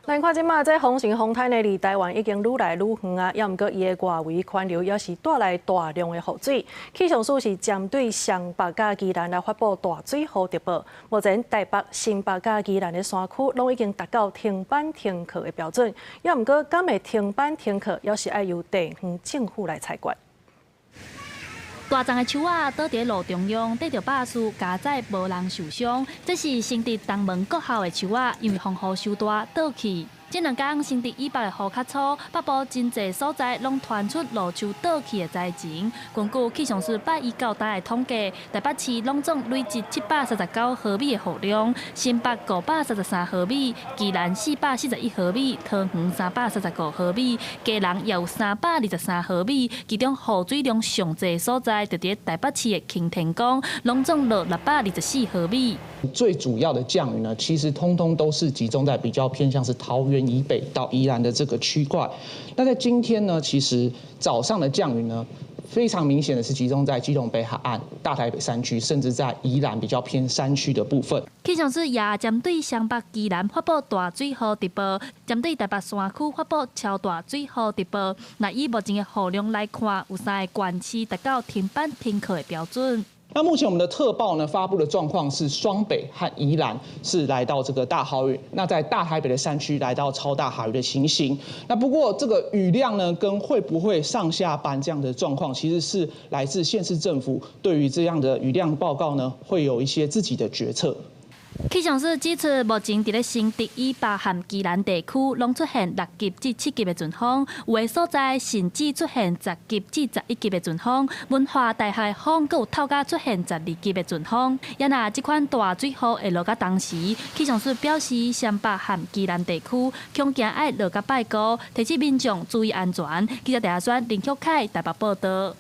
咱看這馬這風神風颱呢，離台灣已經愈來愈遠啊，猶毋過伊的外圍環流猶是帶來大量的雨水。氣象署是針對雙北佮宜蘭來發布大水雨特報。目前台北、新北佮宜蘭的山區攏已經達到停班停課的標準。猶毋過，敢會停班停課，猶是愛由地方政府來裁決。大叢的樹仔倒佇路中央，綴著百事，佳哉無人受傷。這是新竹東門國校的樹仔，因為風雨傷大倒去。這兩工新竹以北的雨較粗，北部真濟所在攏傳出路樹倒去的災情。根據氣象署拜一到今的統計，台北市攏總累積739毫米的雨量，新北533毫米，宜蘭441毫米，桃園335毫米，基隆也有323毫米。其中雨水量上濟所在，就佇台北市的擎天崗，攏總落624毫米。最主要的降雨呢，其實通通都是集中在比較偏向是桃園以北到宜蘭的這個區塊。那在今天呢，其實早上的降雨呢，非常明顯的是集中在基隆北海岸、大台北山區，甚至在宜蘭比較偏山區的部分。氣象署也針對雙北、宜蘭發布大水雨特報，針對台北山區發布超大水雨特報。那以目前的雨量來看，有三個縣市達到停班停課的標準。那目前我們的特報呢發布的狀況是雙北和宜蘭是來到這個大豪雨，那在大台北的山區來到超大豪雨的情形。那不過這個雨量呢，跟會不會上下班這樣的狀況，其實是來自縣市政府對於這樣的雨量報告呢，會有一些自己的決策。氣象署指出，目前佇咧新竹以北和宜蘭地區，攏出現6級至7級的陣風，有的所在甚至出現10級至11級的陣風。文化大學的風閣有透甲出現12級的陣風。也若這款大水雨會落到當時，氣象署表示，雙北和宜蘭地區恐驚愛落甲拜五，提醒民眾注意安全。記者鄭亞選、林旭凱台北報道。